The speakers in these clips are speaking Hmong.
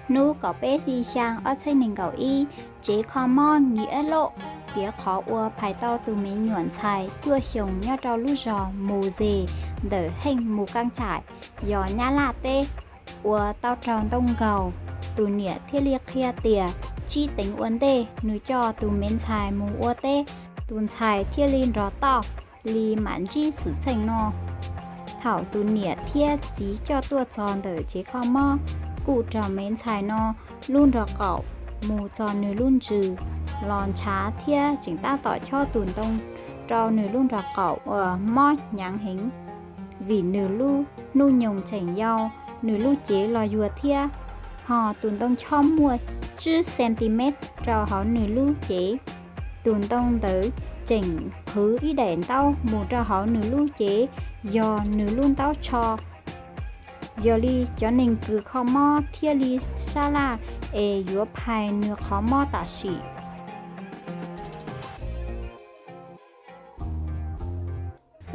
Hnub kaum peb hli xyaa ob txhiab nees nkaum ib, tsev kho mob Nyiaj Lauj tiav qhov ua phais tau tus me nyuam ntxhais cuaj xyoos nyob rau lub zos Mus Zes ntawm Heej Mus Kaaj Tsaim, yog Nyab Laj teb, ua tau raug ntoo nkaug. Tus niam thiaj li qhia tias tsib teev ua ntej nws coj tus me ntxhais mus ua teb, tus ntxhais thiaj li nrov toj li mam ntsib xwm txheej no. Thaum tus niam thiab txiv coj tuaj txog ntawm tsev kho mob, kuj raug me ntxhais no lub nrog qaum mus txog nws lub ntsws los ntshav thiab tseem tab tom chob tus ntoo rau nws lub nrog qaum uas mob hnyav heev. Vim nws lub hnub nyoog tseem yau, nws lub cev los yuag thiab, ho tus ntoo chob muaj tsib centimeter rau hauv nws lub cev. Tus ntoo ntawd tseem qhwv ib daim ntaub mus rau hauv nws lub cev, yog nws lub ntaub tsho. Yog li cov neeg kws kho mob thiaj li sab laj es yuav phais nws qhov mob tam sim.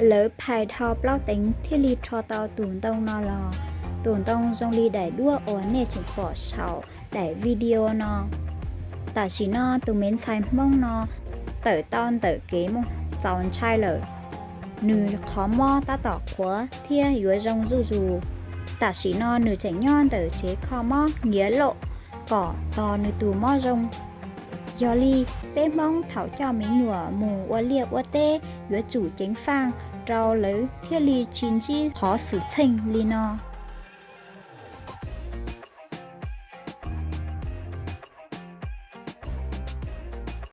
Lawv phais dhau plaub teev thiaj li rho tau tus ntoo no los. Tus ntoo zoo li daim duab uas nej tseem pom saum daim video no. Tam sim no tus me ntxhais Hmoob no tawm tau ntawm kev mus txaus ntshai lawm. Nws qhov mob tab tom qhuav thiab yuav zoo zuj zus. Tam sim no nws tseem nyob ntawm tsev kho mob Nyiaj Lauj kom tos nws tus mob zoo. Yog li, peb Hmoob thaum coj me nyuam mus ua liaj ua teb yuav tsum ceev faj rau lawv thiaj li tsis ntsib qhov xwm txheej li no.